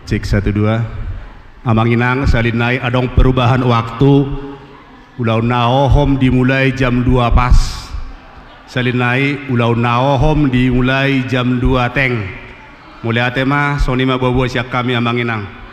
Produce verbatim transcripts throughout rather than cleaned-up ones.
Cek satu dua. Amang inang, sahali nai adong perubahan waktu. Ulaon na hohom dimulai jam dua pas. Sahali nai ulaon na hohom dimulai jam dua teng. Mauliate ma, songon i ma boa-boa sian hami amang inang.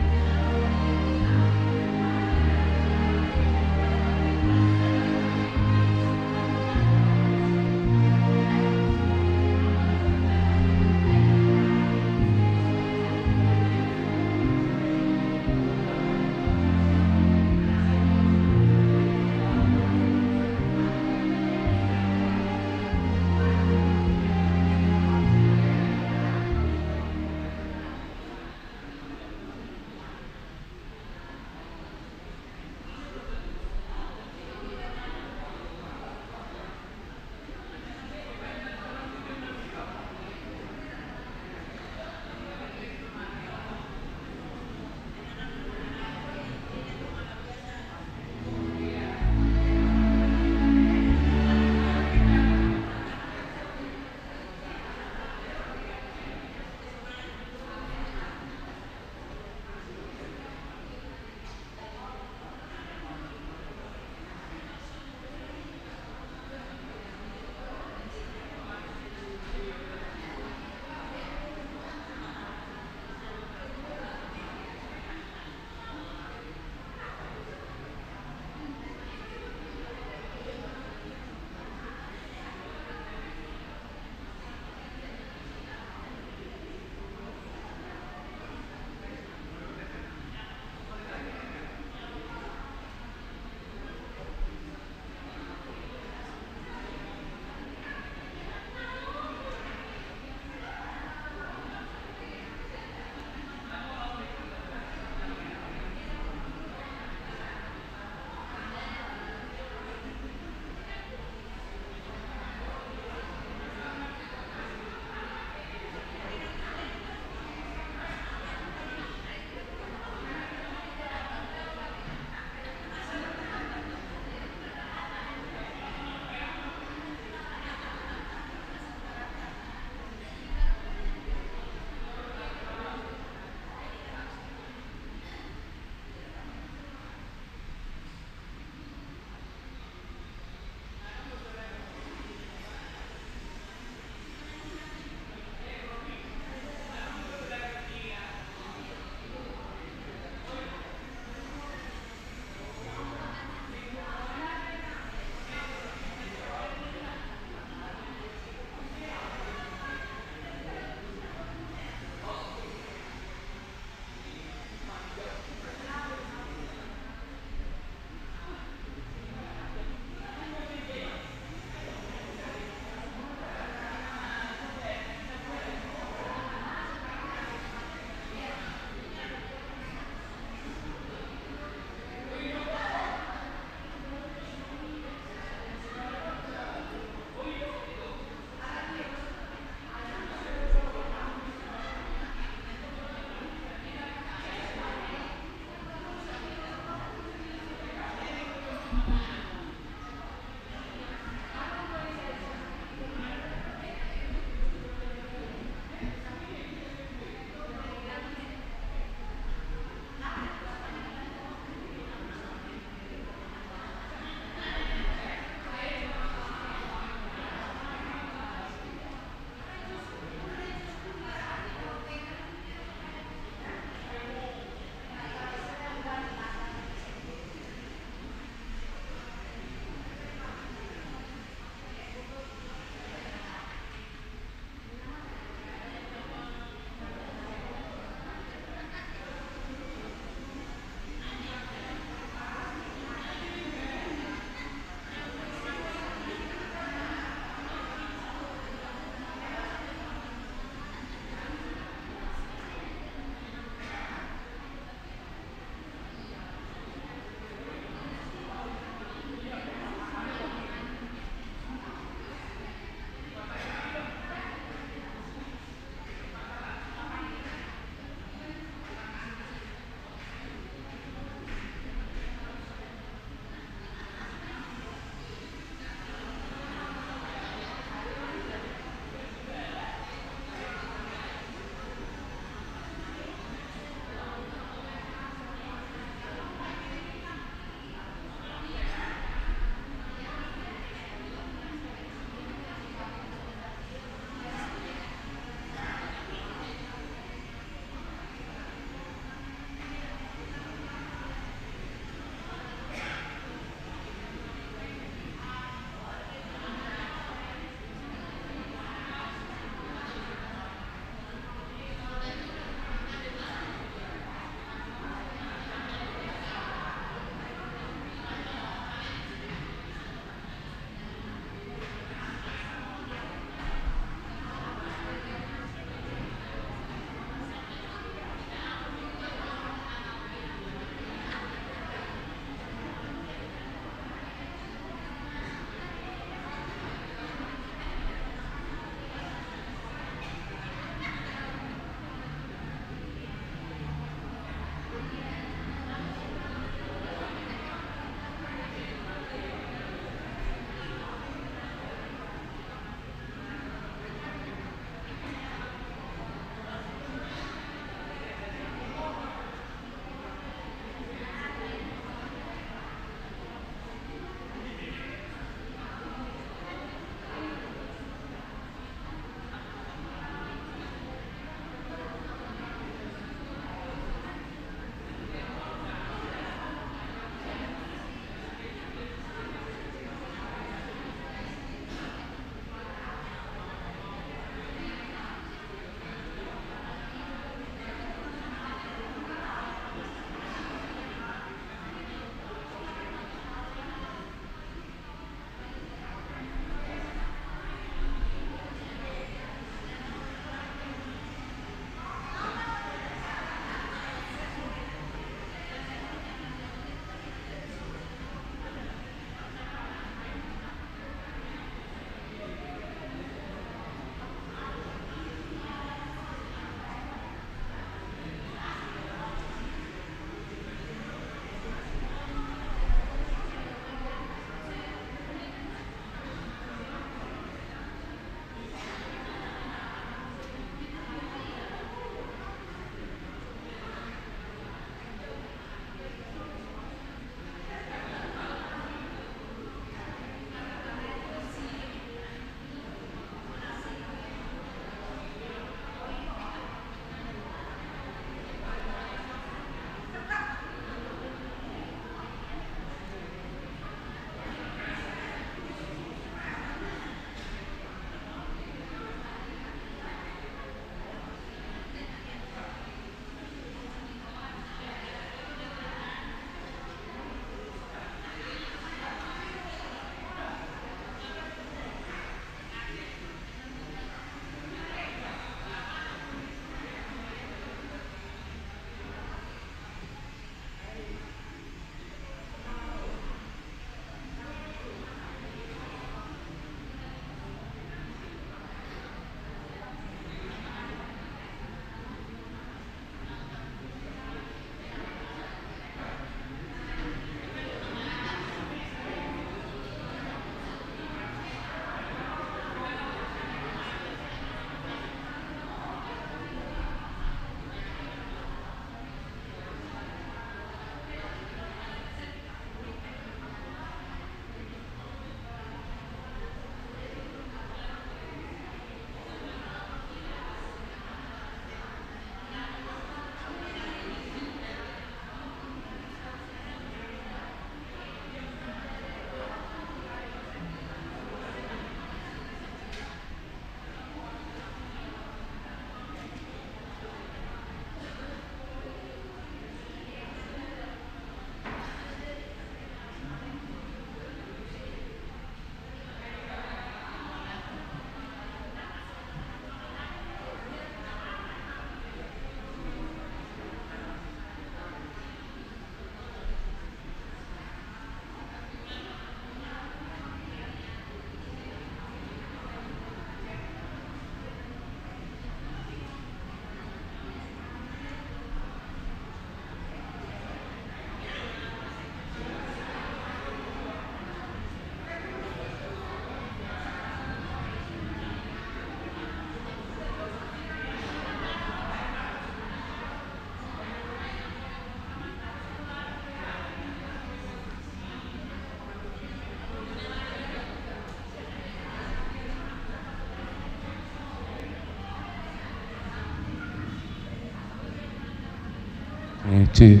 Cek.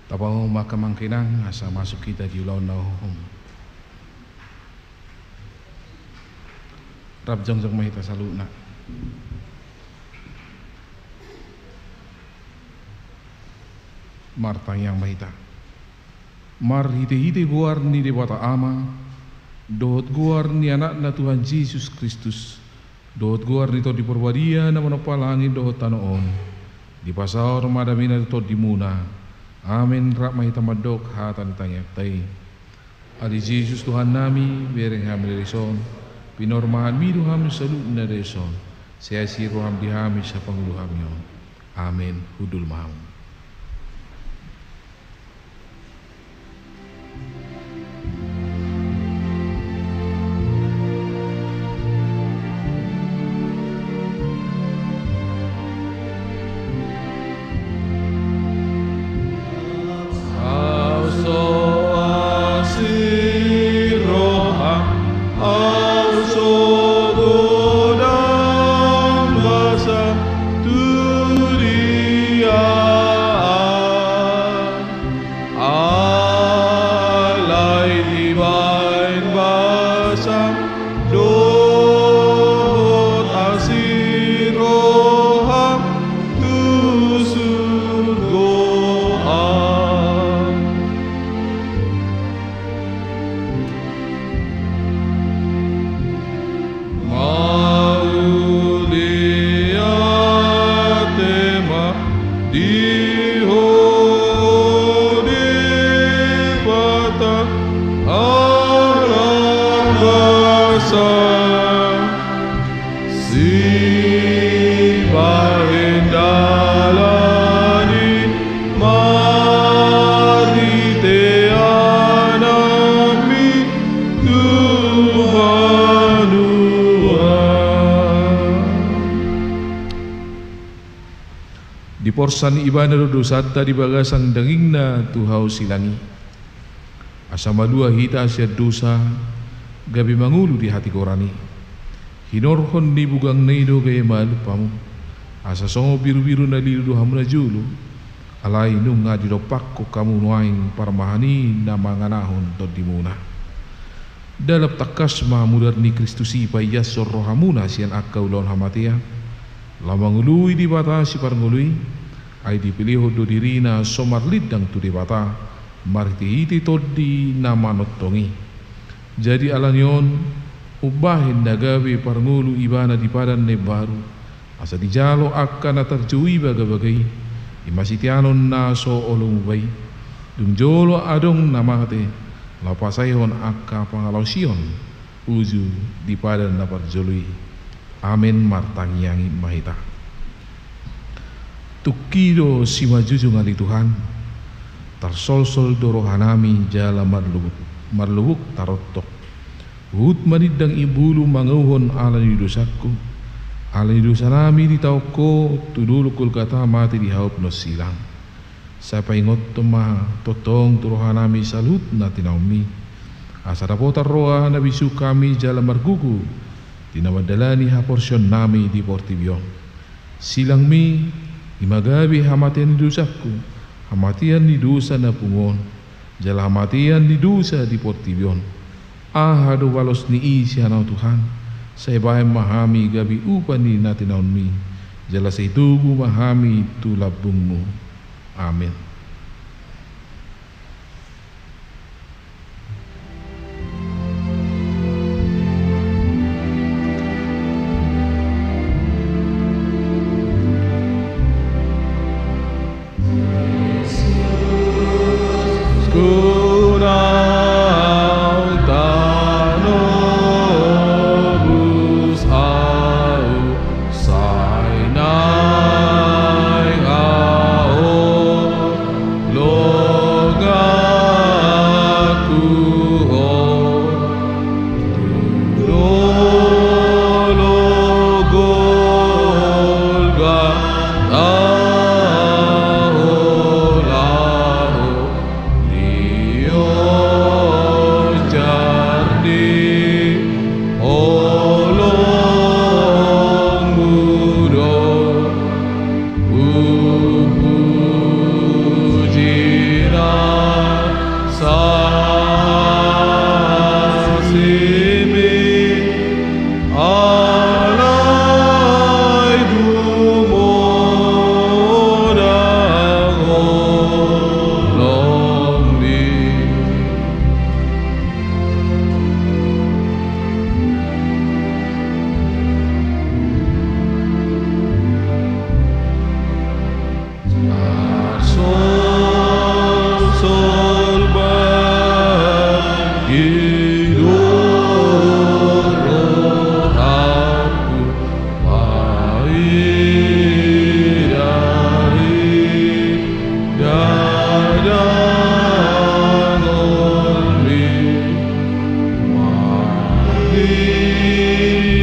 Tapahohom ma angka amang inang, asa masuk hita di ulaon na hohom. Rap jongjong ma hita saluhutna. Martangiang ma hita. Marhitehite goar ni Debata Ama, dohot goar ni Anakna Tuhan Jesus Kristus, dohot goar ni Tondi Parbadia na manompa langit dohot tano on, dipasaor ma damena tu tondimuna. Amen. Rap ma hita mandok hata ni tangiangta i. Ale Jesus Tuhannami, bereng hami na dison, pinarmahanmi do hami saluhut na dison, sai asi roham di hami sapangulu hami on. Amen. Hundul ma hamu. Alai dibaen basam dohot asi roham tu surgo an. Mauliate ma di Ho Debata ala basa. Sibahen dalan i marhite Anakmi tu banua. Diporsan Ibana do dosanta di bagasan dagingna tu hau silang i. Asa malua hita sian dosa, gabe mangolu di hatigoran i. Hinorhon ni bugangna i do gabe malum hamu. Asa songon birubiru na lilu do hamu najolo. Alai nunga didompakkon hamu nuaeng parmahan i na manganahon tondimuna. Dalan tangkas ma mudar ni Kristus i paiashon rohamuna sian angka ulaon hamatean. Laho mangoloi Debata siparngolu i, ai dipelehon do dirina so marlindang tu Debata, marhitehite Tondi na manongtong i. Jadi ala ni on, umbahen na gabe parngolu Ibana di padan na imbaru, asa dijalo angka na tarjou i bagabaga i, i ma siteanon na so olo muba i. Dung jolo adong na mate, laho pasaehon angka pangalaosion uju di padan na parjolo i. Amen. Martangiang ma hita. Tungki do simanjujung ale Tuhan, tarsolsol do rohanami jala marlubuk, marlubuk tarontok. Huhut manindang imbulu mangauhon ala ni dosangku, ala ni dosanami ditaon Ho tu dolok Golgata mate di hau pinarsilang. Sai paingothon ma tongtong tu rohanami saluhut na tinaonmi. Asa dapotan roha na bisuk hami jala margogo di na mandalani haporseaonnami di portibi on. Silangmi, i ma gabe hamatean ni dosangku, hamatean ni dosa na pungu on, jala hamatean ni dosa di portibi on. Aha do balos ni i sian Ho Tuhan, sai bahen ma hami gabe upa ni na tinaonmi, jala sai togu ma hami tu lambungmu. Amen.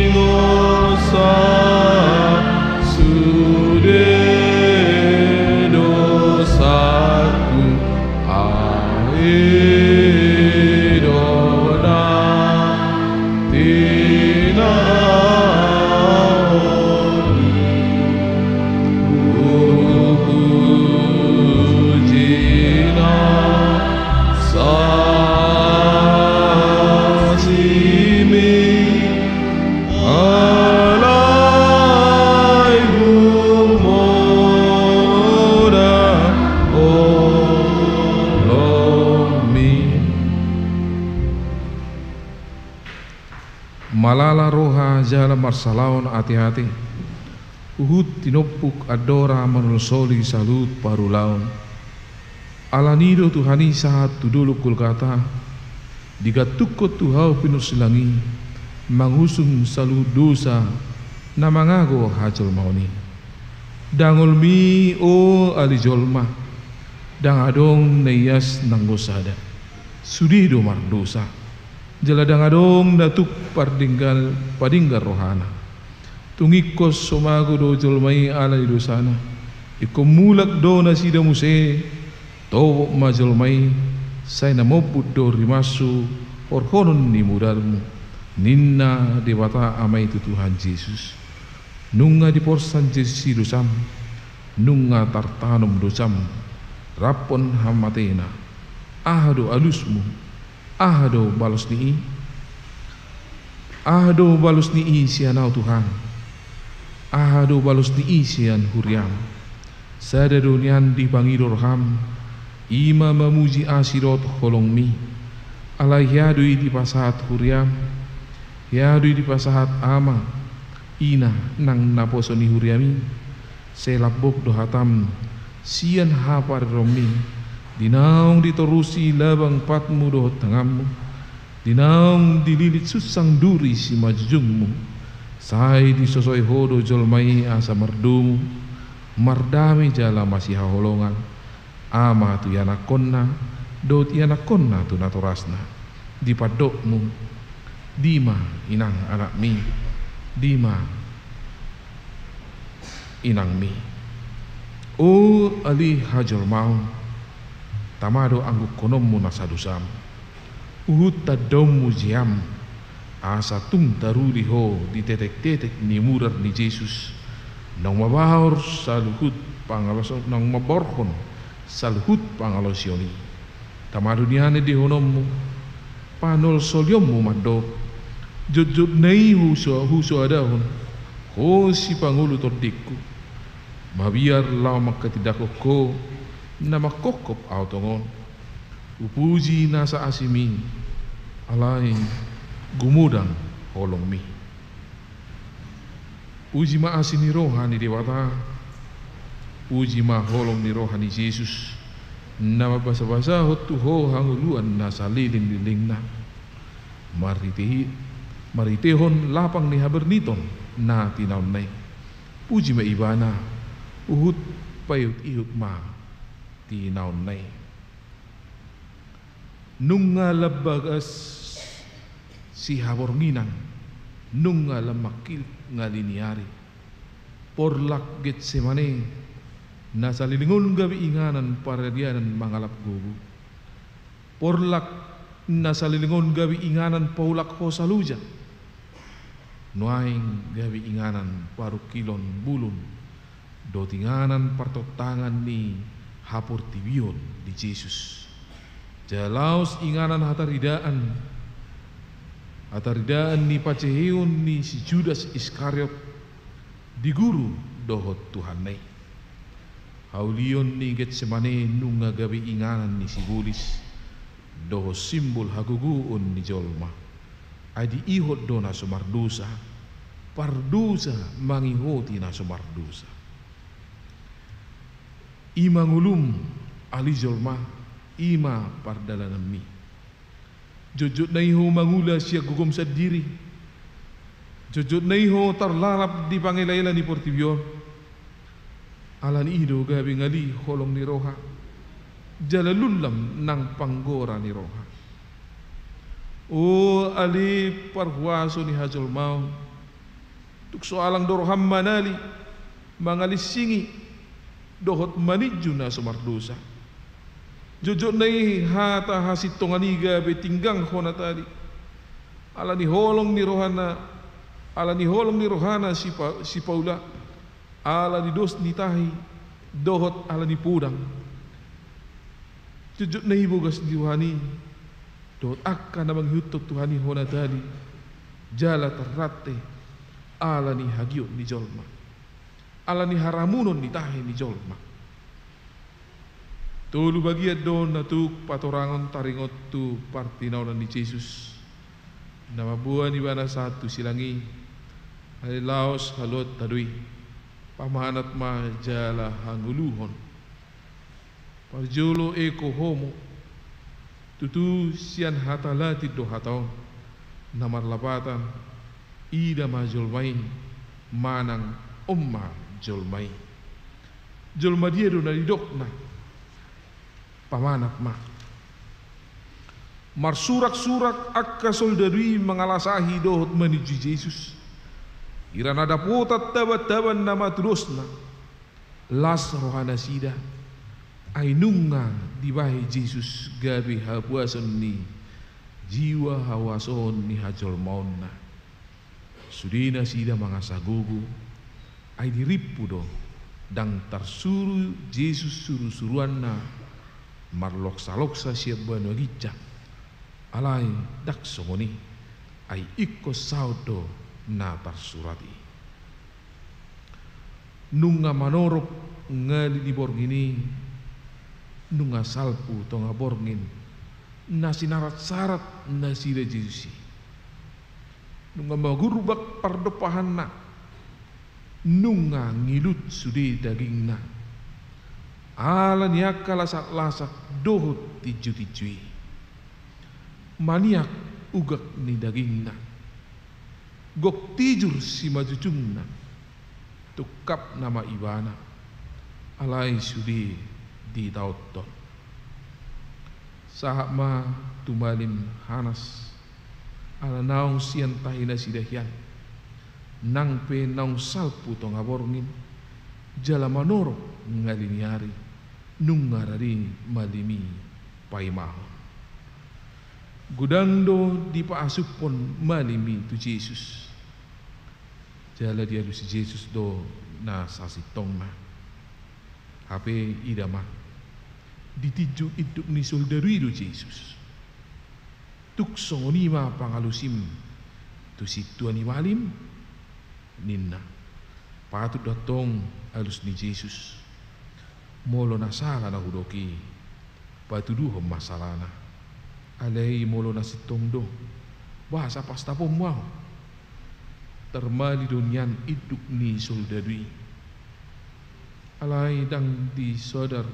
Ingosa sude dosaku, ai do na tinaoli. Pujina sasimi, alai humodang holongmi. Malala roha jala marsalaon ateate, huhut tinompuk andora manolsoli saluhut parulaon. Alani do Tuhan i sahat tu dolok Golgata, digantungkon tu hau pinorsilang i, mangusung saluhut dosa na mangago hajolmaon i. Dangolmi, o ale jolma, ndang adong na ias nanggo sada. Sude do mardosa. Jala ndang adong na tuk pardenggan, padenggan rohana. Tung ingkon so mago do jolma i ala ni dosana. Ingkon mulak do nasida muse, tobok ma jolma i, sai na mombut do rimasmu horhonon ni mudalmu, ninna Debata Ama i tu Tuhan Jesus. Nunga diporsan Jesus i dosam, nunga tartanom dosam, raphon hamatena. Aha do alusmu? Aha do balos ni i? Aha do balos ni i sian Ahu Tuhan? Aha do balos ni i sian huriam? Sada do nian dipangido roham, i ma mamuji asi dohot holongmi. Alai hea do i dipasahat huriam, hea do i dipasahat ama, ina nang naposo ni huriam i. Sai lambok do hatam sian hapareronmi, di naung ditorusi labang patmu dohot tanganmu, di naung dililit sunsang duri simanjujungmu, sai disosoi ho do jolma i asa mardomu, mardame jala masihaholongan, ama tu ianakkonna, dohot ianakkonna tu natorasna. Di pandokmu, dima inang anakmi, dima inangmi. O ale hajolmaon, tama do anggukkononmu nasa dosam, huhut tandaonmu jeam, asa tung taruli ho di tetektetek ni murar ni Jesus, naung mambaor saluhut pangalaosion, naung mambaorhon saluhut pangalaosion i. Tama do nian endehononmu, panolsolionmu mandok, jotjot na i huso-, husoadahon, ho sipangolu tondingku. Mabiar laho manghatindanghon ho na manghophop ahu tongon. Hupuji nasa asimi, alai gumodang holongmi. Uji ma asi ni roha ni Debata, uji ma holong ni roha ni Jesus, na mambasabasahon tu ho hangoluan na salelenglelengna. Marhite-, marhitehon lapang ni haberniton na tinaonna i. Puji ma Ibana, huhut paihutihut ma tinaonna i. Nunga lam bagas sihabornginan, nunga lam mangkilik ngali ni ari. Porlak Getsemane, na saleleng on gabe inganan paradianan mangalap gogo. Porlak na saleleng on gabe inganan paulak hosa loja. Nuaeng gabe inganan parungkilon bulung, dohot inganan partontangan ni haportibion di Jesus. Jala laos inganan hataridaan, hataridaan ni panjehehon ni si Judas Iskariot di Guru dohot Tuhanna i. Haulion ni Getsemane nunga gabe inganan ni sibolis, dohot simbol hagogoon ni jolma. Ai diihot do na so mardosa, pardosa mangihoti na so mardosa. I ma ngolum, ale jolma, i ma pardalananmi. Jotjot na i ho mangula sian gogom sandiri. Jotjot na i ho tarlalap di pangelaela ni portibi on. Alani i do gabe ngali holong ni roha, jala lunlam nang panggora ni roha. O ale parhuaso ni hajolmaon, tung so alang do roham manali, mangalinsingi dohot maninju na so mardosa. Jotjot na i hata hasintongan i gabe tinggang hona tali, ala ni holong ni rohana, ala ni holong ni rohana si Pa-, si Paula, ala ni dos ni tahi dohot ala ni podang. Jotjot na i bogas ni Tuhan i dohot angka na mangihuthon Tuhan i hona tali, jala tarrante ala ni hagiot ni jolma, ala ni haramunon ni tahi ni jolma. Tolu bagian do na tuk patorangon taringot tu partinaonan ni Jesus, na mamboan ibana sahat tu silang i, ale laos haluaonta do i, pamanat ma jala hangoluhon. Parjolo ecce homo, tutu sian hata Latin do hata on, na marlapatan, ida ma jolma i, manang on ma jolma i. Jolma dia do na nidokna? Pamanat ma. Marsuraksurak angka soldadu i mangalasahi dohot maninjui Jesus. Hira na dapotan tabantaban na matudosna, las rohanasida, ai nunga dibahen Jesus gabe hapuason ni jiwa hauasoon ni hajolmaonna. Sude nasida mangasa gogo, ai dirimpu do, ndang tarsuru Jesus surusuruanna marloksaloksa sian banua ginjang. Alai ndang songon i, ai ingkon saut do na tarsurat i. Nunga manorop ngali ni borngin i, nunga salpu tonga borngin na sinaratsarats nasida Jesus i. Nunga magurbak pardompahanna, nunga ngilut sude dagingna. Ala ni angka lasaklasak dohot tinjutinju i. Maniak ugak ni dagingna. Gok tijur simajujungna. Tungkap nama ibana. Alai sude ditaothon. Sahat ma tu malim Hanas. Ala naung sian tahi nasida hian. Nang pe naung salpu tonga borngin. Jala manorop ngali ni ari. Nunga rade malim i paimahon. Godang do dipaasuphon malim i tu Jesus. Jala dialusi Jesus do na sasintongna. Hape ida ma, ditinju induk ni soldadu i do Jesus. Tung songon i ma pangalusim tu sintua ni malim, ninna. Patut do antong alus ni Jesus. Molo na sala na hudok i, patuduhon ma salana. Alai molo na sintong do, boasa pastaponmu ahu? Tarmali do nian induk ni soldadu i. Alai ndang disodar,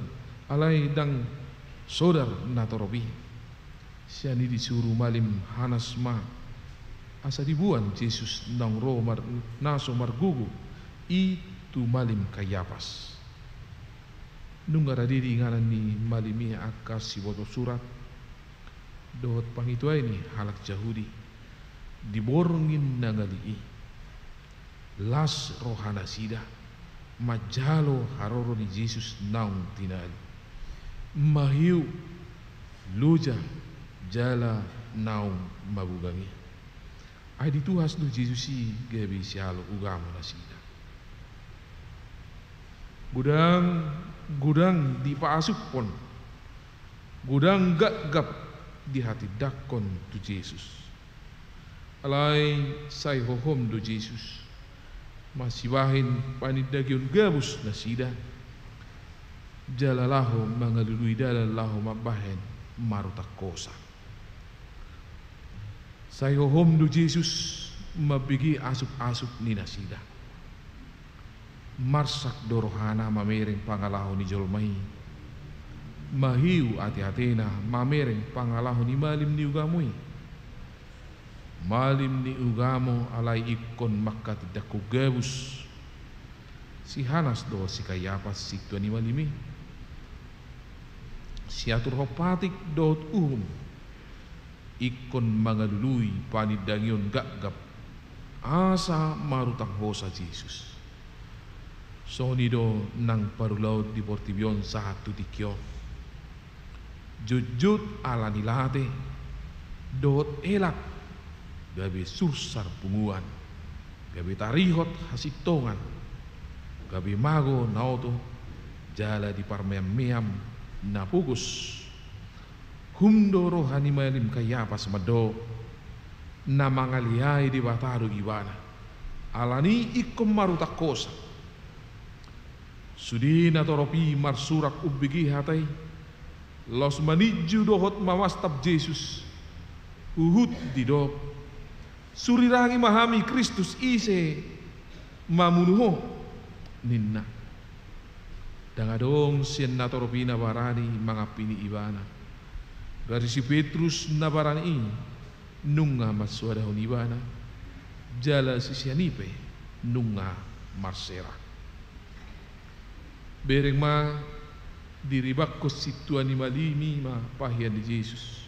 alai ndang sodar na torop i. Sian i disuru malim Hanas ma, asa diboan Jesus naung ro mar-, na so margogo i tu malim Kayapas. Nunga rade di inganan ni malim i angka siboto surat dohot pangituai ni halak Jahudi di borngin na ngali i. Las rohanasida manjalo haroro ni Jesus naung tinali. Maheu, loja, jala naung mabugang i. Ai dituhas do Jesus i gabe sialo ugamo nasida. Godang, godang dipaasuphon, godang gapgap dihatindangkon tu Jesus. Alai sai hohom do Jesus masibahen panindagion gabus nasida, jala laho mangalului dalan laho mambahen marutang hosa. Sai hohom do Jesus mambege asupasup ni nasida. Marsak do rohana mamereng pangalaho ni jolma i. Maheu ateatena mamereng pangalaho ni malim ni ugamo i. Malim ni ugamo alai ingkon manghatindangkon gabus. Si Hanas dohot si Kayapas sintua ni malim i. Siaturhon patik dohot uhum. ingkon mangalului panindangion gapgap asa marutang hosa Jesus. Songon i do nang parulaon di portibi on sahat tu tingki on. Jotjot ala ni late dohot helat, gabe sursar punguan, gabe tarihot hasintongan, gabe mago na oto jala diparmeammeam na pogos. Hum do roha ni malim Kayapas mandok, na mangaleai Debata do ibana, alani ingkon marutang hosa. Sude natorop i marsurak umbege hata i, laos maninju dohot mamastap Jesus, huhut didok, "Surirangi ma hami Kristus, ise mamunu Ho?" ninna. Ndang adong sian natorop i na barani mangampini ibana. Gari si Petrus na barani i nunga mansoadahon ibana, jala sisean i pe nunga marsera. Bereng ma, diribakkon sintua ni malim i ma pahean ni Jesus.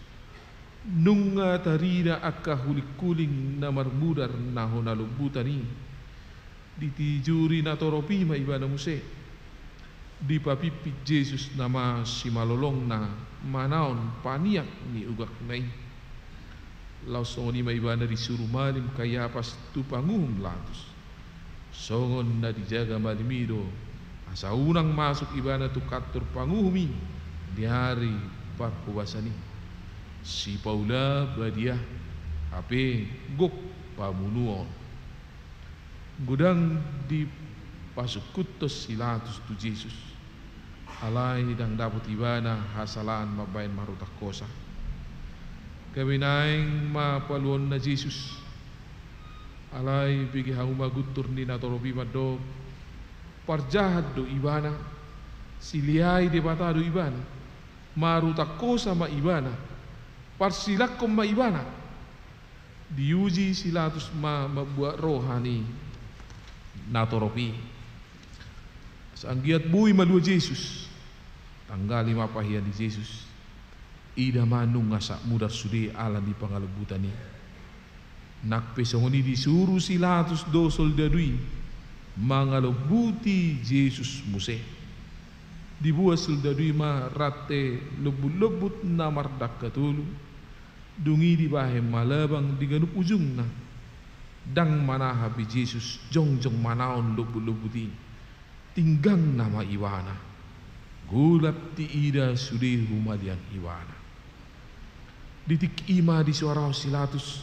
Nunga tarida angka hulinghuling na marmudar na hona lombutan i. Ditijuri natorop i ma ibana muse. Dipapimpit Jesus nama simalolongna manaon paniak ni ugakna i. Laos songon i ma ibana disuru malim Kayapas tu panguhum Latus. Songon na dijaga malim i do, asa unang masuk ibana tu kantor panguhum i di ari parhobasan i. Sipaula badia, hape gok pamunuon. Godang dipasungkunhon si Latus tu Jesus, alai ndang dapot ibana hasalaan mambahen marutang hosa. Gabe naeng ma paluonna Jesus. Alai bege hamu ma guntur ni natorop i mandok, parjahat do ibana, sileai Debata do ibana, marutang hosa ma ibana, parsilangkon ma ibana. Diuji si Latus ma mambuat roha ni natorop i. Sai anggiat boi malua Jesus. Tanggali ma pahean ni Jesus. Ida ma nunga sahat mudar sude ala ni pangalombutan i. Nang pe songon i disuru si Latus do soldadu i mangalombuti Jesus muse. Dibuat soldadu i ma rante lombutlombut na mardangka tolu. Dung i dibahen ma labang di ganup ujungna. Ndang manahan be Jesus jongjong manaon lombutlombut i. Tinggangna ma ibana. Golap diida sude humaliang ibana. Di tingki i ma disoarahon si Latus,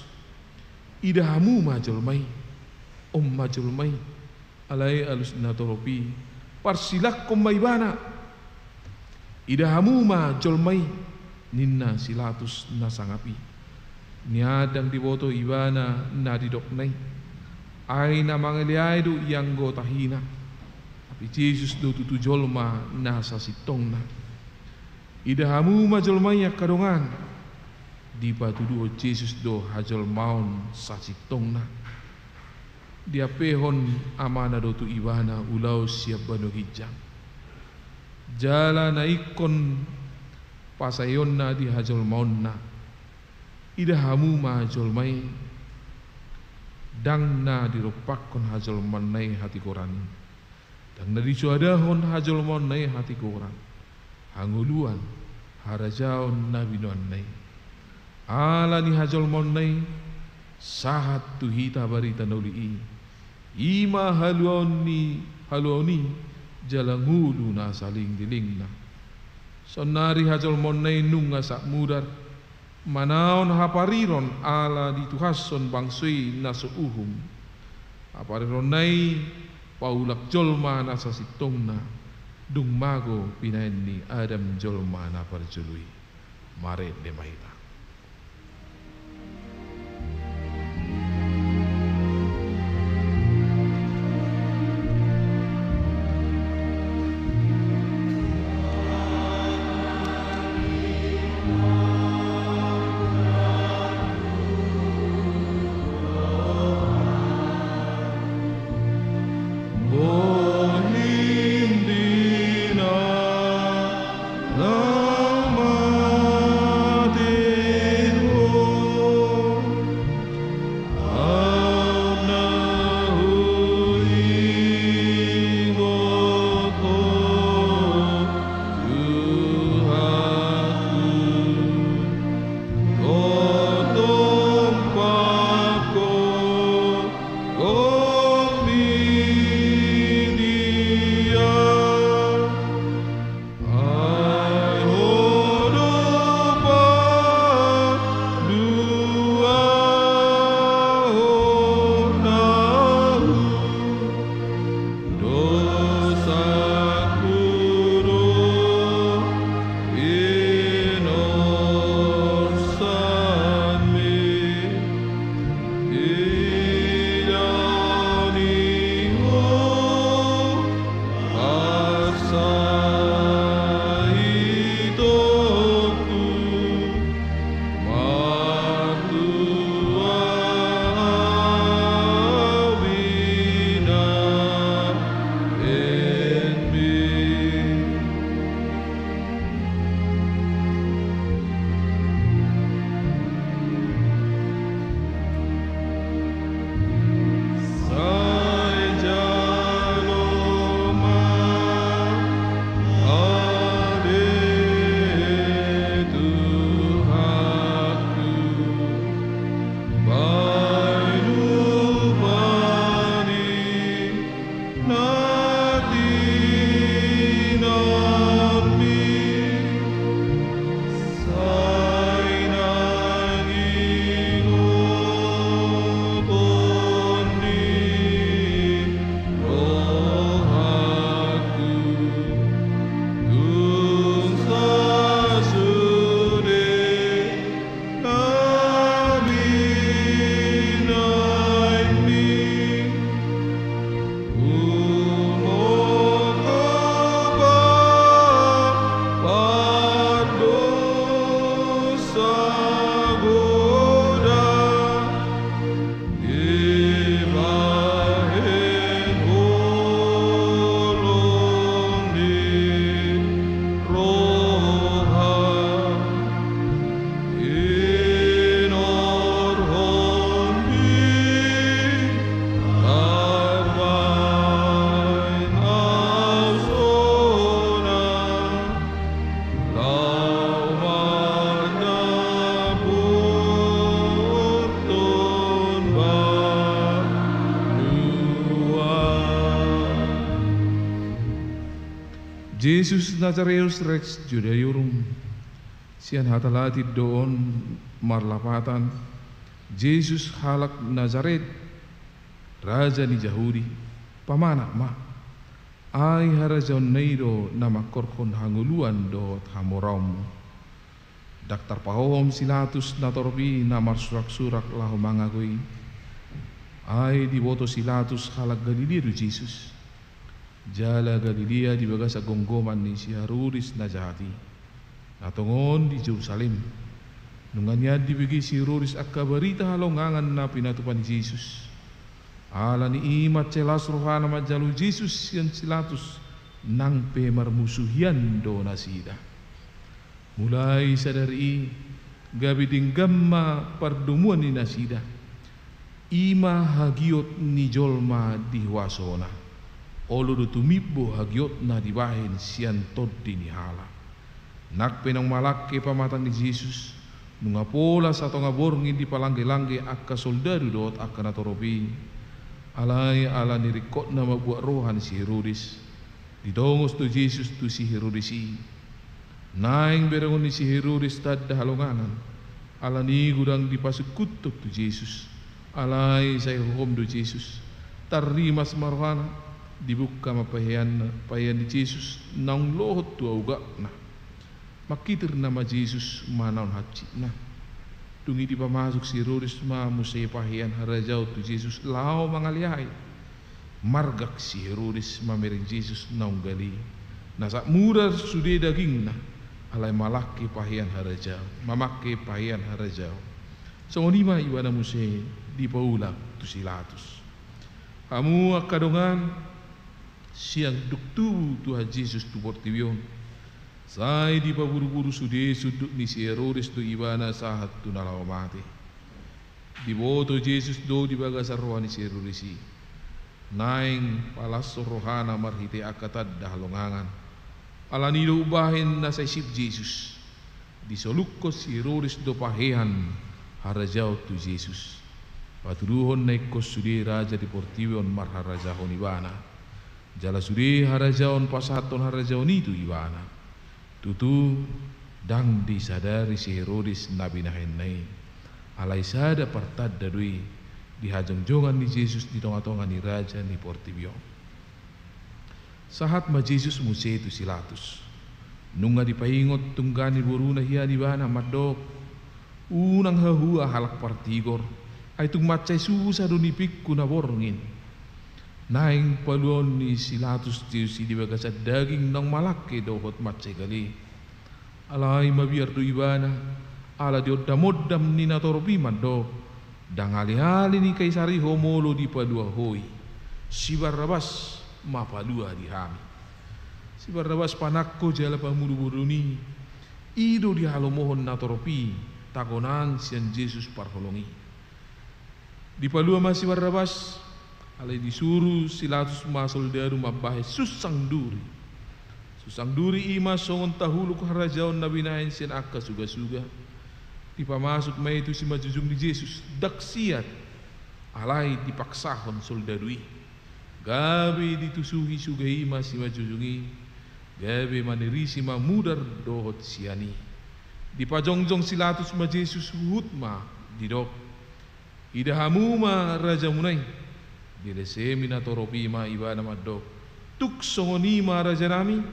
"Ida hamu ma jolma i. On ma jolma i." Alai alus ni natorop i, "Parsilangkon ma ibana. Ida hamu ma jolma i," ninna si Latus na sangap i. Nian ndang diboto ibana na didokna i. Ai na mangaleai do ianggotahina. Tapi Jesus do tutu jolma na sasintongna. "Ida hamu ma jolma i angka dongan." Dipatuduhon Jesus do hajolmaon sasintongna. Diampehon Amana do tu ibana ulaon sian banua ginjang. Jala na ingkon pasaeonna di hajolmaonna. "Ida hamu ma jolma i." Ndang na dirompakkon hajolmaonna i hatigoran i. Ndang na disoadahon hajolmaonna i hatigoran, hangoluan, harajaon na binoanna i. Ala ni hajolmaonna i, sahat tu hita barita na uli i. I ma haluaon ni, haluaon i, jala ngolu na salelenglelengna. Saonnari hajolmaonna i nunga sahat mudar, manaon hapariron ala dituhashon bangso i na so uhum. Haparironna i paulak jolma na sasintongna, dung mago pinaen ni Adam jolma na parjolo i. Marende ma hita. Jesus Nazareus Rex Judaeorum. Sian hata Latin do on marlapatan, Jesus halak Nazaret, raja ni Jahudi, pamanat ma. Ai harajaonna i do na mangkorhon hangoluan dohot hamoraonmu. Ndang tarpahohom si Latus natorop i na marsuraksurak laho mangago i. Ai diboto si Latus halak Galilea do Jesus. Jala Galilea di bagasan gomgoman ni si Herodes na jahat i. Na tongon di Jerusalem. Nunga nian dibege si Herodes angka barita halongangan na pinatupa ni Jesus. Ala ni i mansai las rohana manjalo Jesus sian si Latus, nang pe marmusu hian do nasida. Mulai sadari i, gabe denggan ma pardomuan ni nasida. I ma hagiot ni jolma di huasona. Olo do tumimbo hagiotna dibahen sian tondi ni halak. Nang pe naung malangke pamatang ni Jesus, nunga pola satonga borngin dipalanggelangge angka soldadu dohot angka natorop i. Alai ala ni ringkotna mambuat roha ni si Herodes, ditongos do Jesus tu si Herodes i. Naeng berengon ni si Herodes tanda halongangan, ala ni i godang dipasungkuthon tu Jesus. Alai sai hohom do Jesus. Tarrimas ma rohana, dibungka ma paheanna, pahean ni Jesus naung lohot tu augakna. Mangkitirna ma Jesus manaon hansitna. Dung i dipamasuk si Herodes ma muse pahean harajaon tu Jesus laho mangaleai. Margak si Herodes mamereng Jesus naung gale. Na sap mura sude dagingna, alai malangke pahean harajaon, mamangke pahean harajaon. Songon i ma ibana muse dipaulak tu si Latus. Hamu angka dongan, sian dung tubu Tuhan Jesus tu portibi on, sai dipaburuburu sude sundut ni si Herodes do ibana sahat tu na laho mate. Diboto Jesus do di bagasan roha ni si Herodes i. Naeng palashon rohana marhite angka tanda halongangan. Ala ni i do umbahen na sai sip Jesus, disolukhon si Herodes do pahean harajaon tu Jesus. Patuduhon na ingkon sude raja di portibi on marharajahon ibana. Jala sude harajaon pasahathon harajaon i tu ibana. Tutu, ndang disadari si Herodes na binahenna i. Alai sada partanda do i di hajongjongan ni Jesus di tongatonga ni raja ni portibi on. Sahat ma Jesus muse tu si Latus. Nunga dipaingot tungga ni boruna hian ibana mandok, unang hahua halak partigor, Ai tung mansai susa do nipingku na borngin. Naeng paluaon ni si Latus Jesus i di bagasan daging naung malangke dohot mansai gale. Alai mabiar do ibana, ala diondamondam ni natorop i mandok, ndang alihali ni Kaisar i ho molo dipalua ho i. Si Barrabas ma palua di hami. Si Barrabas panangko jala pamunu boru ni, i do dihalomohon natorop i, tagonan sian Jesus parholong i. Dipalua ma si Barrabas, alai disuru si Latus ma soldadu mambahen sunsang duri. Sunsang duri i ma songon tahuluk harajaon na binahen sian angka sugasuga. Dipamasuk ma i tu simanjujung ni Jesus, ndang siat, alai dipaksahon soldadu i. Gabe ditusuhi suga i ma simanjujung i, gabe manirisi ma mudar dohot sian i. Dipajongjong si Latus ma Jesus huhut ma, didok, ida hamu ma rajamuna i. Dilesemi natorop i ma ibana mandok, tung songon i ma rajanami,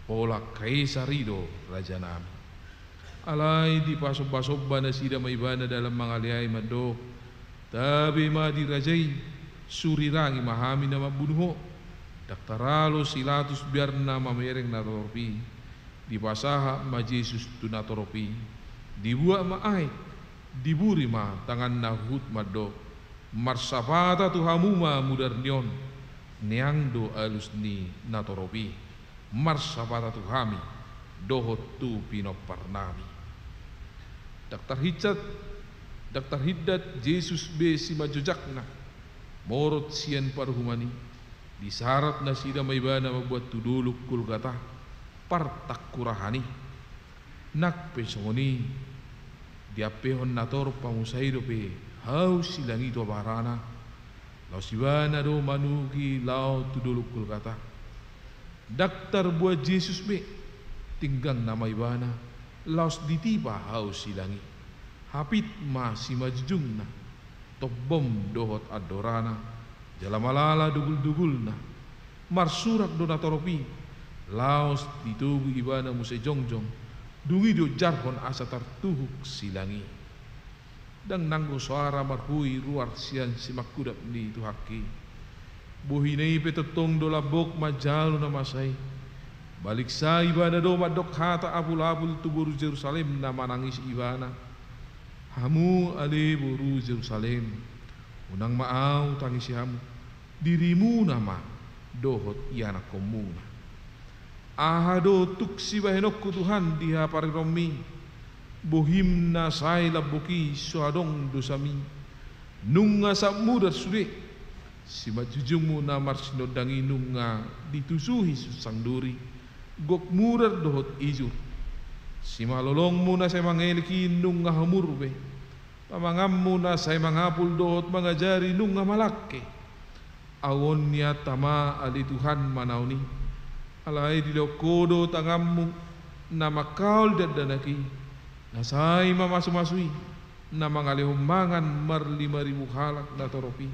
pola Kaisar i do rajanami. Alai dipasombasomba nasida ma ibana dalan mangaleai mandok, tabe ma di raja i, surirangi ma hami na mambunu ho. Ndang taralo si Latus biarna mamereng natorop i. Dipasahat ma Jesus tu natorop i. Dibuat ma aek, diburi ma tanganna huhut mandok, marsapata tu hamu ma mudar ni on. Neang do alus ni natorop i. Marsapata tu hami, dohot tu pinomparnami. Ndang tarhindat, ndang tarhindat Jesus be simanjojakna, morot sian paruhuman i, disarat nasida ma ibana mamboan tu dolok Golgata, partangkurahan i. Nang pe songon i, diampehon natorop pamusa i dope hau silang i tu abarana, laos ibana do manuki laho tu dolok Golgata. Ndang tarboan Jesus be, tinggang nama ibana, laos ditipa hau silang i. Hapit ma simanjujungna, tombom dohot andorana, jala malala dugul-dugulna. Marsurak do natorop i, laos ditogu ibana muse jongjong, dung i dionjarhon asa tartuhuk silang i. Ndang nanggo soara marhui ruar sian simangkudap ni Tuhanki. Bohina i pe tongtong do lambok manjalo na masa i. Baliksa ibana do mandok hata apul-apul tu boru Jerusalem na manangisi ibana. Hamu ale boru Jerusalem, unang ma ahu tangisi hamu, dirimuna ma dohot ianakkonmuna. Aha do tung sibahenonku Tuhan di haparrohaonmi? Bohim na sai lambok i so adong dosami. Nunga sap mudar sude. Simanjujungmu na marsinondang i nunga ditusuhi sunsang duri, gok mudar dohot ijur. Simalolongmu na sai mangelek i nunga hamur be. Pamanganmu na sai mangapul dohot mangajari nunga malangke. Ahu on nianta ma ale Tuhan manaon i. Alai dilehon Ho do tanganmu na mangkaol dakdanak i, na sai mamasu-masu i, na mangalehon mangan marlima ribu halak natorop i,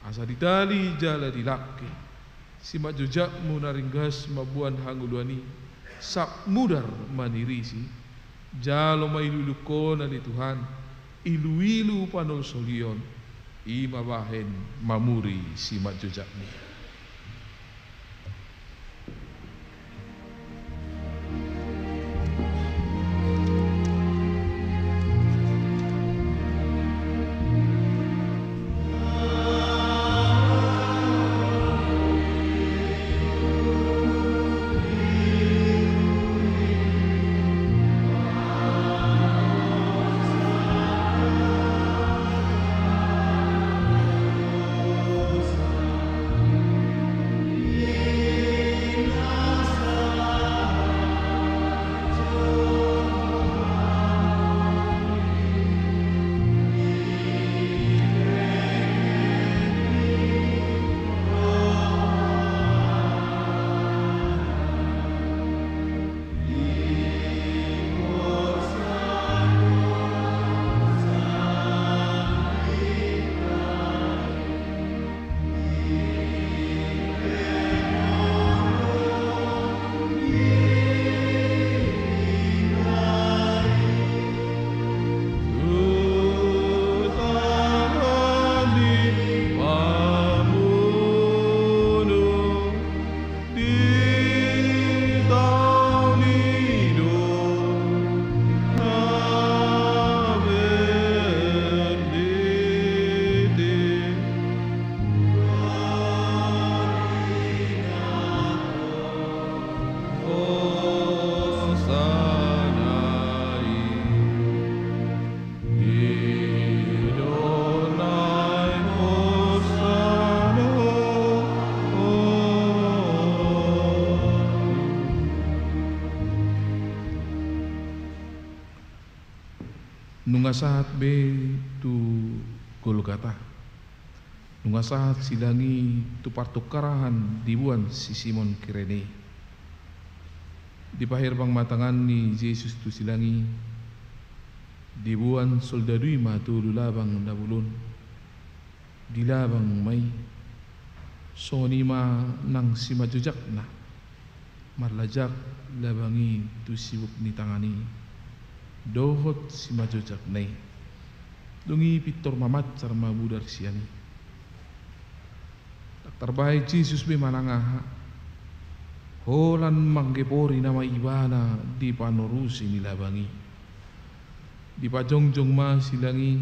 asa ditali jala dilangke. Simanjojakmu na ringgas mamboan hangoluan i, sap mudar manirisi. Jalo ma ilu-ilungkon ale Tuhan, ilu-ilu panolsolion, i ma bahen mamuri simanjojakmi. Sahat be tu Golgata. Nunga sahat silang i tu partungkarahan diboan si Simon Kirene. Dipaherbang ma tangan ni Jesus tu silang i, diboan soldadu i ma tolu labang na bolon. Dilabang ma i. Songon i ma nang simanjojakna. Marlajak labang i tu sibuk ni tangan i dohot simanjojakna i. Dung i pintor mamancar ma budar sian i. Ndang tarbahen Jesus be manang aha, holan manggepori nama ibana di panorusi ni labang i. Dipajongjong ma silang i,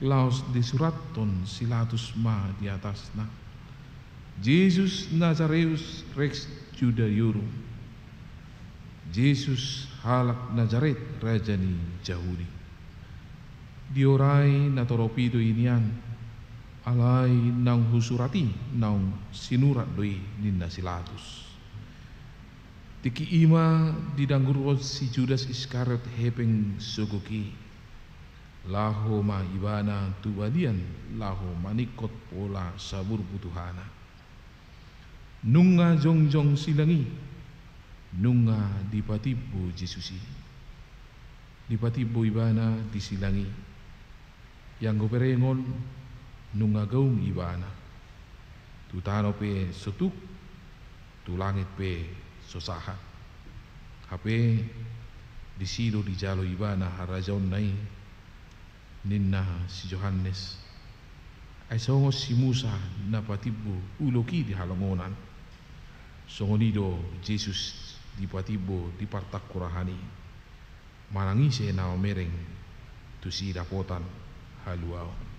laos disurathon si Latus ma di atasna: Jesus Nazareus Rex Judaeorum. Jesus halak Nazaret, raja ni Jahudi. Diorai na torop i do i nian, alai naung husurat i naung sinurat do i, ninna si Latus. Tingki i ma didanggurhon si Judas Iskariot hepeng sogok i. Laho ma ibana tu balian laho maningkot pola saburbu tu hana. Nunga jongjong silang i, nunga dipatimbo Jesus i. Dipatimbo ibana di silang i. Ianggo berengon nunga gaung ibana. Tu tano pe so tuk, tu langit pe so sahat. Hape disi do dijalo ibana harajaonna i, ninna si Johannes. Ai songon si Musa na patimbo ulok i di halongonan, songon i do Jesus dipatimbo di partungkorahan i. Manang ise na mamereng tusi dapotan haluaon.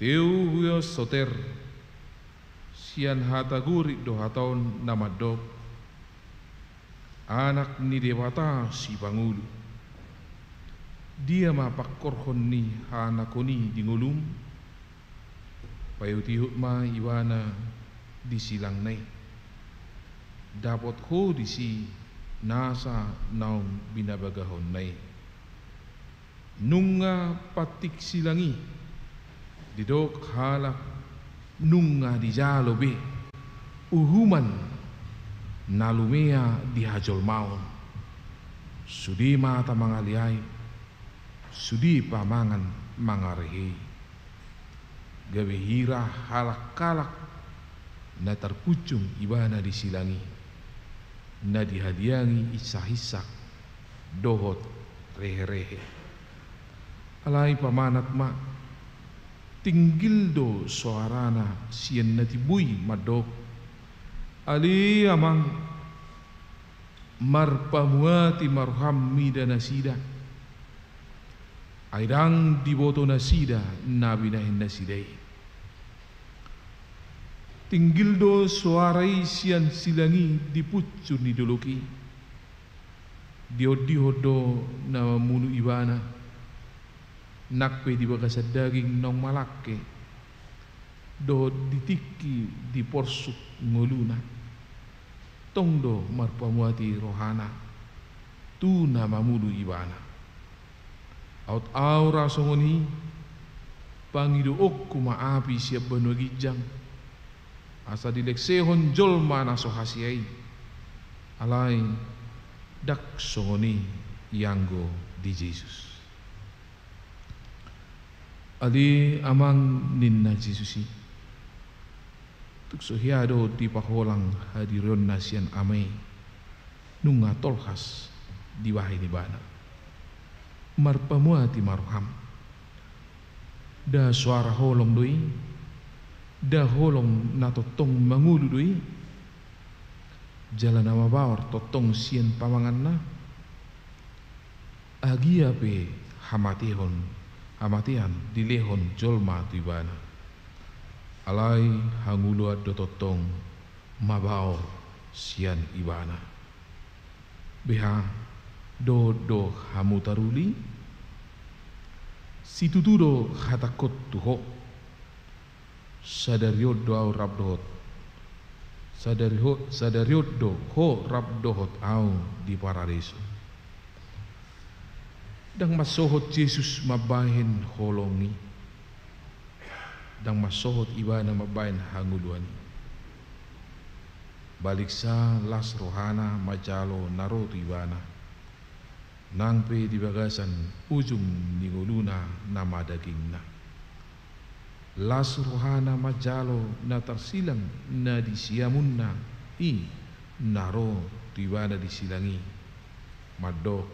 Teu huias soter sian hata Gorik do hata on na mandok: Anak ni Debata Sipangolu. Dia ma pangkorhon ni hanakon i di ngolum? Paihutihut ma ibana di silangna i. Dapot ho disi nasa naung binabagahonna i. Nunga pantik silang i, didok halak nunga dijalo be uhuman na lumea di hajolmaon. Sude mata mangaleai, sude pamangan mangarehei. Gabe hira halak-halak na tarpunjung ibana di silang i, na dihaliangi insak-insak dohot rehe-rehe. Alai pamanat ma, tinggil do soarana sian na timbo i mandok: Ale Amang, marpamuati ma roham mida nasida, ai ndang diboto nasida na binahen nasida i. Tinggil do soara i sian silang i di punjur ni dolok i. Diondihon do na mamunu ibana, nang pe di bagasan daging naung malangke, dohot di tingki di porsuk ngoluna. Tong do marpamuati rohana tu na mamunu ibana. Aut ahu ra songon i, pangidoonku ma api sian banua ginjang, asa dilengsehon jolma na so hasea i. Alai ndang songon i ianggo di Jesus. Ale Amang, ninna Jesus i, tung so hea do dipaholang hadirionna sian Ama i, nunga tolhas dibahen ibana. Marpamuati ma roham. Nda soara holong do i, nda holong na tongtong mangolu do i, jala na mabaor tongtong sian pamanganna. Agia pe hamatehon, hamatean dilehon jolma tu ibana. Alai hangoluan do tongtong mabaor sian ibana. Beha, dohot do hamu taruli? Situtu do hatangkon tu ho, sadari on do ahu rap dohot, sadari ho, sadari on do ho rap dohot ahu di paradiso. Ndang mansohot Jesus mambahen holong i. Ndang mansohot ibana mambahen hangoluan i. Baliksa las rohana manjalo na ro tu ibana. Nang pe di bagasan ujung ni ngoluna na madagingna. Las rohana manjalo na tarsilang na di siamunna i na ro tu ibana di silang i. Mandok,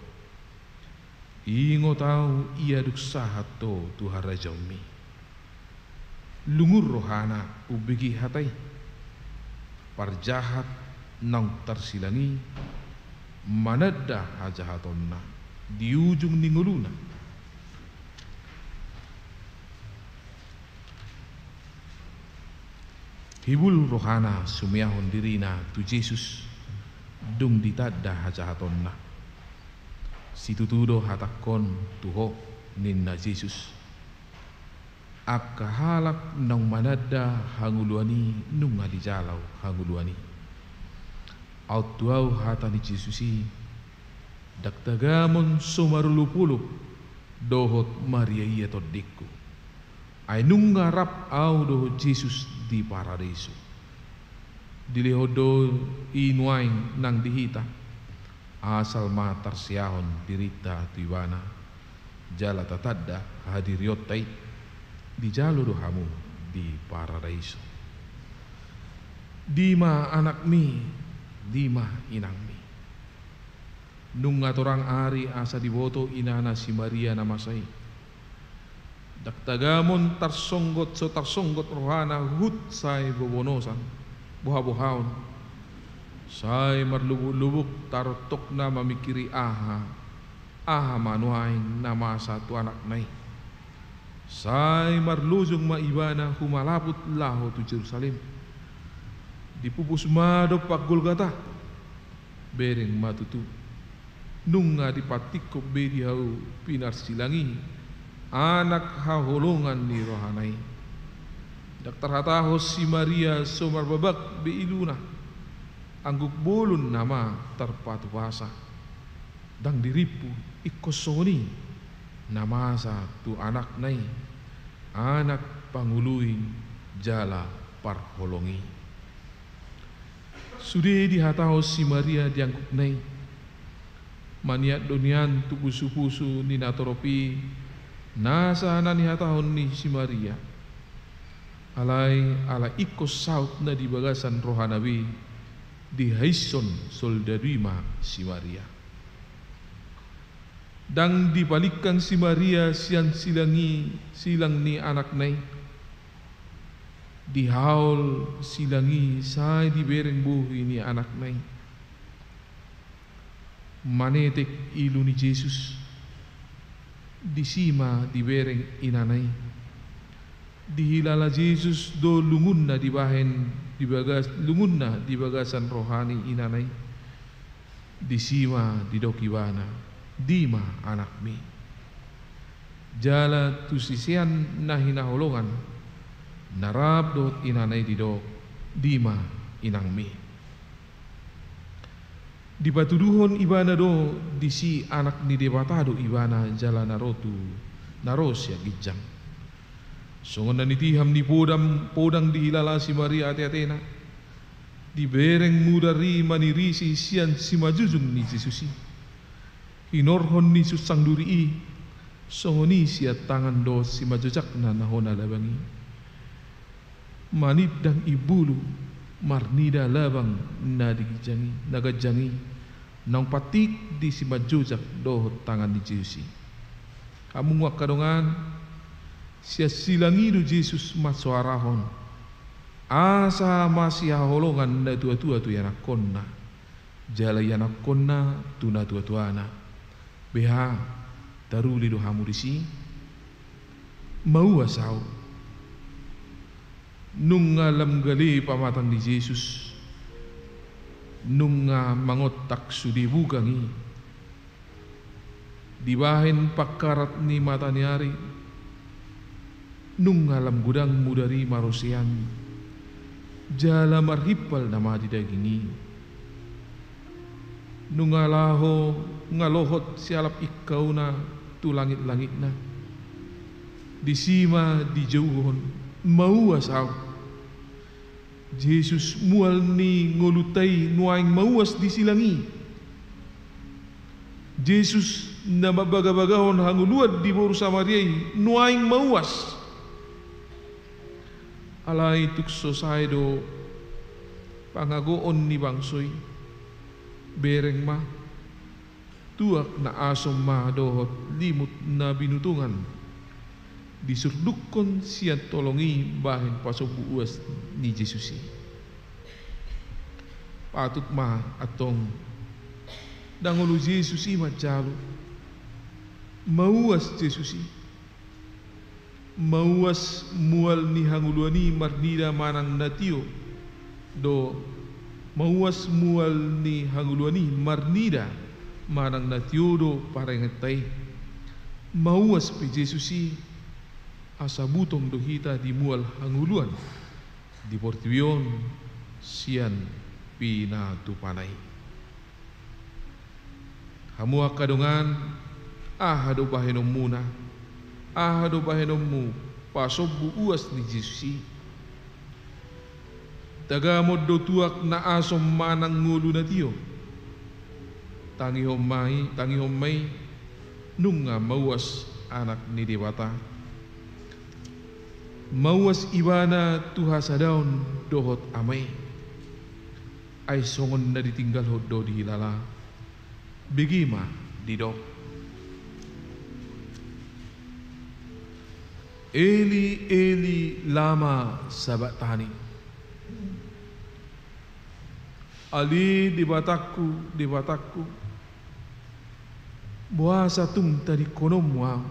ingot ahu ia dung sahat ho tu harajaonmi. Lungun rohana umbege hata i. Parjahat naung tarsilang i mananda hajahatonna di ujung ni ngoluna. Hibul rohana sumeahon dirina tu Jesus dung ditanda hajahatonna. Situtu do hatangkon tu ho, ninna Jesus. Angka halak naung mananda hangoluan i nunga dijalo hangoluan i. Aut tu ahu hata ni Jesus i, ndang tagamon so marolopolop dohot mariaia tondingku. Ai nunga rap ahu dohot Jesus di paradiso. Dilehon do i nuaeng nang di hita, asal ma tarseahon dirinta tu ibana, jala tatanda hadirionta i, dijalo do hamu di paradiso. Dima anakmi, dima inangmi. Nunga torang ari asa diboto inana si Maria na masa i. Ndang tagamon tarsonggot so tarsonggot rohana huhut sai bobonosan, bohabohaon. Sai marlubuklubuk tarontokna mamingkiri aha, aha ma nuaeng na masa tu anakna i. Sai marlojong ma ibana humalaput laho tu Jerusalem. Dipupus ma dompak Golgata. Bereng ma tutu. Nunga dipantikhon be di hau pinarsilang i anak haholongan ni rohana i. Ndang tarhatahon si Maria so marbabak be iluna. Angguk bolon nama tarpatupasa. Ndang dirimpu ingkon songon i na masa tu anakna i, anak pangoloi jala parholong i. Sude dihatahon si Maria di anggukna i, maniat do nian tu pusupusu ni natorop i nasa na nihatahon ni si Maria. Alai ala ingkon saut na di bagasan rohana be, dihaishon soldadu i ma si Maria. Ndang dipalingkang si Maria sian silang i, silang ni anakna i. Dihaol silang i sai dibereng bohi ni anakna i. Manetek ilu ni Jesus, disi ma dibereng inana i. Dihilala Jesus do lungunna dibahen di bagas, lungunna di bagasan roha ni inana i. Disi ma didok ibana, dima anakmi. Jala tu sisean na hinaholongan na rap dohot inana i didok, dima inangmi. Dipatuduhon ibana do disi anak ni Debata do ibana jala na ro tu, na ro sian ginjang. Songon na nitiham ni podam, podang dihilala si Maria ateatena. Dibereng mudar i manirisi sian simanjujung ni Jesus i. Hinorhon ni sunsang duri i, Songon i sian tangan dohot simanjojakna na hona labang i. Manindang imbulu marnida labang na di ginjang i, na ganjang i, naung patik di simanjojak dohot tangan ni Jesus i. Hamu angka dongan, sian silang i do Jesus mansoarahon asa masihaholongan natuatua tu ianakkonna, jala ianakkonna tu natuatuana. Beha, taruli do hamu disi? Mauas ahu. Nunga lam gale pamatang ni Jesus, nunga mangontak sude bugang i. Dibahen pangkarat ni mata ni ari, nunga lam godang mudar i marosean, jala marhimpal nama di daging i. Nunga laho ngalohot sialap ingkauna tu langitlangitna. Disi ma dijouhon, mauas ahu. Jesus mual ni ngolunta i nuaeng mauas di silang i. Jesus na mambagabagahon hangoluan di boru Samaria i nuaeng mauas. Alai tung so sae do pangagoon ni bangso i. Bereng ma, tuak na asom ma dohot limut na binutungan disurdukkon sian tolong i bahen pasombu uas ni Jesus i. Patut ma antong, ndang olo Jesus i manjalo. Mauas Jesus i. Mauas mual ni hangoluan i marnida manang na tio do, mauas mual ni hangoluan i marnida manang na tio do parengenta i. Mauas pe Jesus i, asa butong do hita di mual hangoluan di portibi on sian pinatupana i. Hamu angka dongan, aha do bahenonmuna? Aha do bahenonmu pasombu uas ni Jesus i? Tagamon do tuak na asom manang ngolu na tio? Tangihon ma i, tangihon ma i, nunga mauas Anak ni Debata. Mauas ibana tu hasadaon dohot Ama i. Ai songon na ditinggalhon do dihilala. Bege ma didok: Eli, Eli, lama sabakhtani? Ale Debatangku, Debatangku, boasa tung tadingkononmu ahu?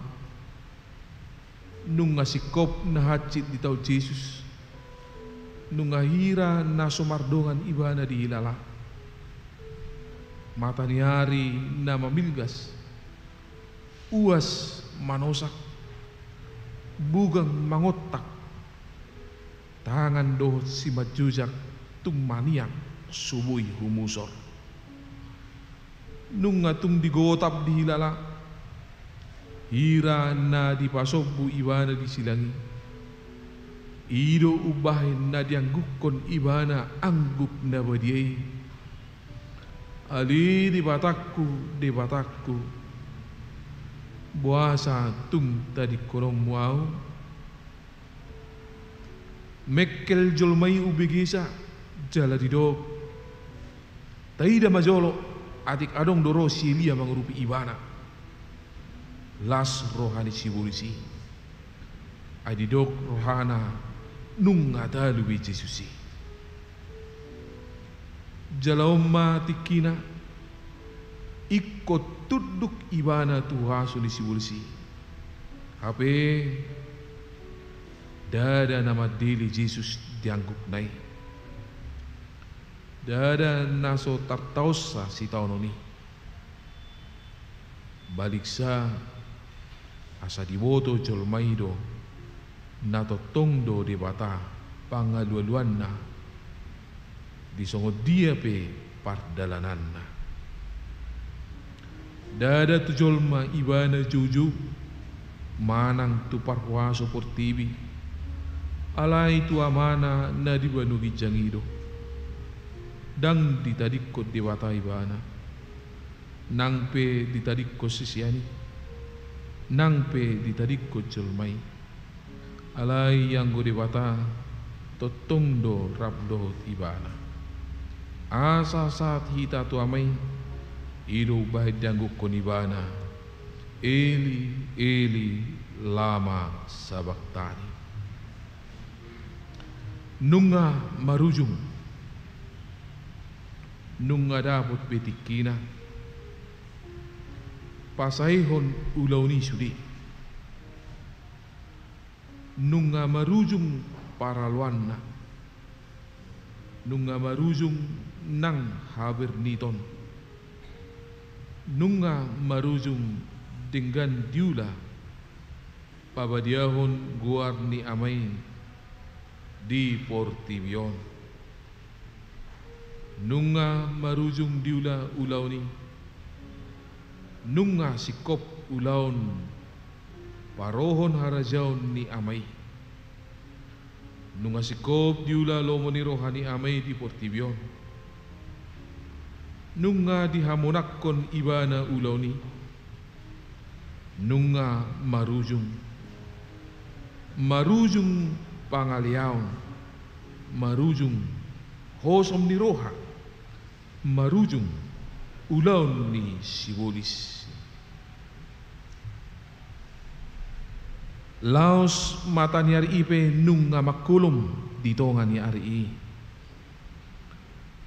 Nunga singkop na hansit ditaon Jesus, nunga hira na so mardongan ibana dihilala. Mata ni ari na mamilgas, uas manosak, bugang mangontak, tangan dohot simanjujak tung maniang so boi humusor. Nunga tung digotap dihilala hira na dipasombu ibana di silang i. I do umbahen na diangguphon ibana anggup na badia i. Ale Debatangku, Debatangku, boasa tung tadingkononmu ahu? Mengkel jolma i umbegesa, jala didok: Taida ma jolo, atik adong do ro si Elia mangurupi ibana. Las roha ni sibolis i. Ai didok rohana nunga talu be Jesus i. Jala on ma tingkina, ingkon tunduk ibana tu haso ni sibolis i. Hape ndada na mandele Jesus di anggukna i. Ndada na so tartaonsa sitaonon i. Baliksa, asa diboto jolma i do na tongtong do Debata pangalualuanna di songon dia pe pardalananna. Ndada tu jolma ibana joujou manang tu parhuaso portibi, alai tu Amana na di banua ginjang i do. Ndang ditadingkon Debata ibana, nang pe ditadingkon sisean i. Nang pe ditadingkon jolma i, alai anggo Debata tongtong do rap dohot ibana. Asa sahat hita tu Ama i, i do umbahen diangguhon ibana: Eli, Eli, lama sabaktani. Nunga marujung, nunga dapot be tingkina pasaehon ulaon i sude. Nunga marujung paraloanna, nunga marujung nang haberniton, nunga marujung denggan diula pabadiahon goar ni Ama i di portibi on. Nunga marujung diula ulaon i, nunga singkop ulaon parohon harajaon ni Ama i. Nunga singkop diula lomo ni roha ni Ama i di portibi on. Nunga dihamonangkon ibana ulaon i. Nunga marujung, marujung pangaleaon, marujung hosom ni roha, marujung ulaon ni sibolis. Laos mata ni ari i pe nunga mangholom di tonga ni ari i.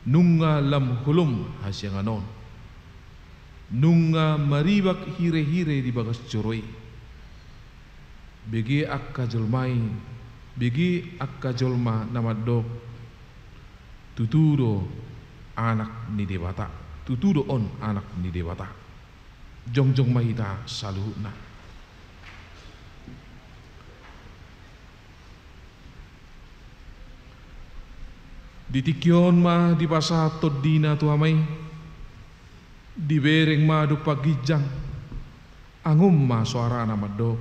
Nunga lam holom hasiangan on. Nunga maribak hirehire di bagas joro i. Bege angka jolma i, bege angka jolma na mandok: Tutu do Anak ni Debata, tutu do on Anak ni Debata. Jongjong ma hita saluhutna. Di tingki on ma dipasahat tondina tu Ama i, dibereng ma dompak ginjang, angon ma soarana mandok: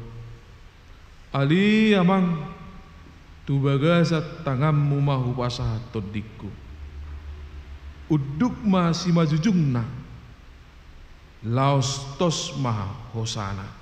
Ale Amang, tu bagasan tanganmu ma hupasahat tondingku. Unduk ma simanjujungna, laos tos ma hosana.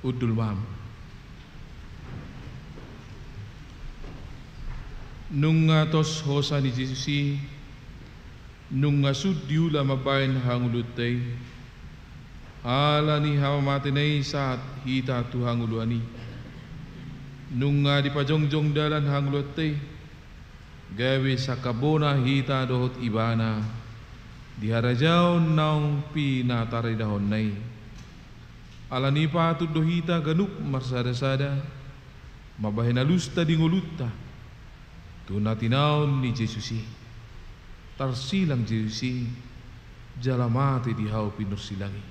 Hundul ma. Nunga tos hosa ni Jesus i, nunga sun diula mambahen hangoluanta i. Ala ni hamamatena i sahat hita tu hangoluan i. Nunga dipajongjong dalan hangoluanta i, gabe sangkapna hita dohot Ibana di harajaon naung pinataridahonna i. Ala ni i patut do hita ganup marsadasada mambahen alusta di ngolunta tu na tinaon ni Jesus i. Tarsilang Jesus i jala mate di hau pinarsilang i.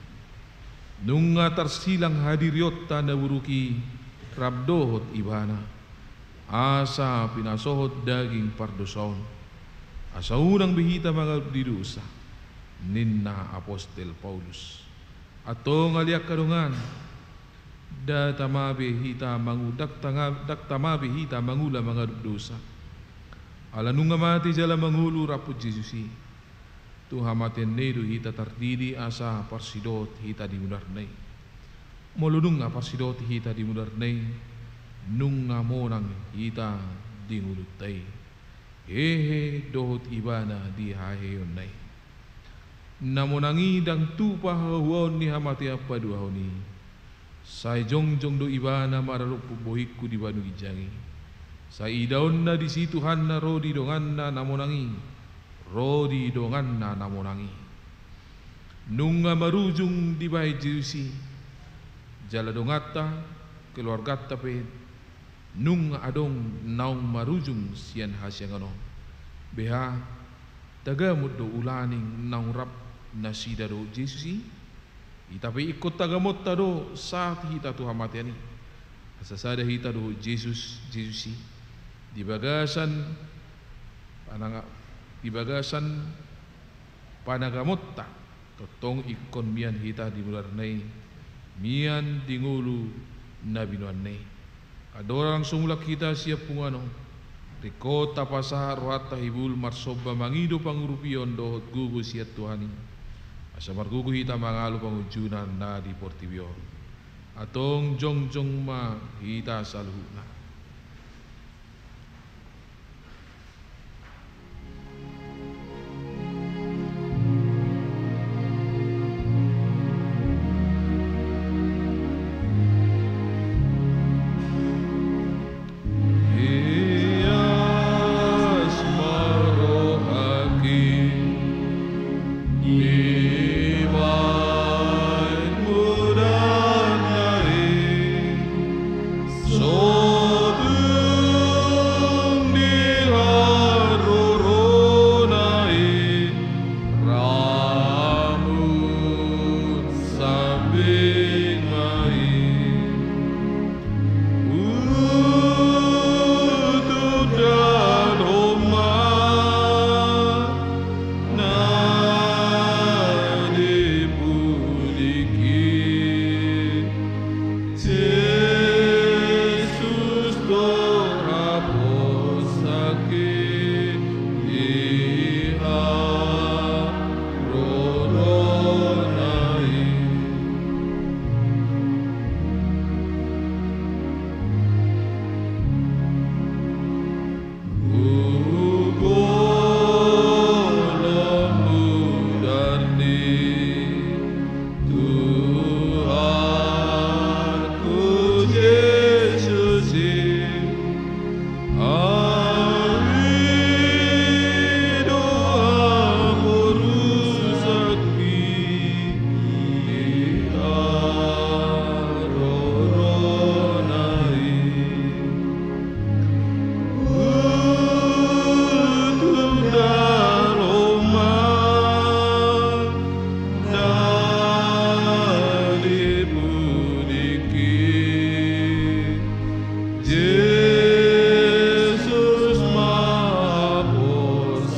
Nunga tarsilang hadirionta na buruk i rap dohot Ibana, asa pinasohot daging pardosa on, asa unang be hita mangalup di dosa, ninna apostel Paulus. Antong ale angka dongan, ndang tama be hita mangu-, ndang tanga-, ndang tama be hita mangula mangalup dosa. Ala nunga mate jala mangolu raphon Jesus i. Tu hamateanna i do hita tardidi asa parsidohot hita di munarna i. Molo nunga parsidohot hita di munarna i, nunga monang hita di ngolunta i. Hehe dohot Ibana di haheheonna i. Na monang i ndang tupa hahuaon ni hamatean paduahon i. Sai jongjong do Ibana maradophon bohingku di banua ginjang i. Sai idaonna disi Tuhanna ro di donganna na monang i, ro di donganna na monang i. Nunga marujung dibahen Jesus i, jala donganta, keluarganta pe, nunga adong naung marujung sian hasiangan on. Beha, tagamon do ulaning naung rap nasida dohot Jesus i? Hita pe ingkon tagamonta do sahat hita tu hamatean i. Asa sada hita dohot Jesus, Jesus i. Di bagasan pananga-, di bagasan panagamonta, tongtong ingkon mian hita di munarna i, mian di ngolu na binoanna i. Andorang so mulak hita sian punguan on, ringkot tapasahat rohanta hibul marsomba mangido pangurupion dohot gogo sian Tuhan i, asa margogo hita mangalo pangunjunan na di portibi on. Antong jongjong ma hita saluhutna.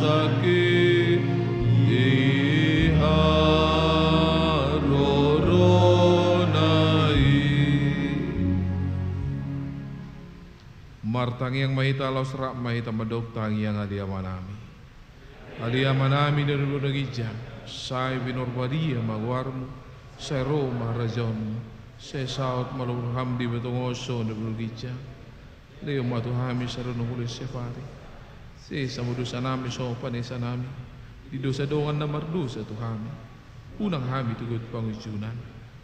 Sangkit di harorona i. Martangiang ma hita laos rap ma hita mandok tangiang. Ale Amanami. Ale Amanami na di banua ginjang, sai pinarbadia ma goarmu, sai ro ma harajaonmu, sai saut ma lomo ni roham di banua tonga on songon na di banua ginjang. Lehon ma tu hami sadari on na ummahan siapari. Sesa ma dosanami songon panesanami di dosa dongan na mardosa tu hami. Unang hami tugot pangunjunan.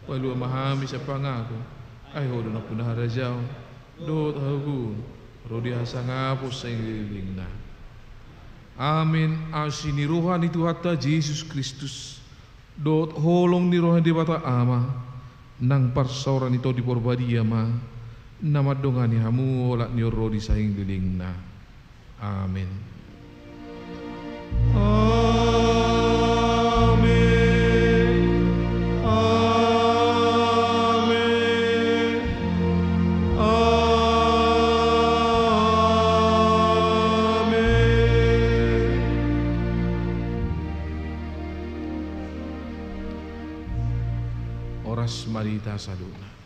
Palua ma hami sian pangago. Ai Ho do nampuna harajaon dohot hagogoon ro di hasangapon saleleng ni lelengna. Amen. Asi ni roha ni Tuhanta Jesus Kristus, dohot holong ni roha ni Debata Ama, nang parsaoran ni Tondi Parbadia ma na mandongani hamu olat ni on ro di saleleng ni lelengna. Amen. Amen. Amen. Amen. Horas ma di hita saluhutna.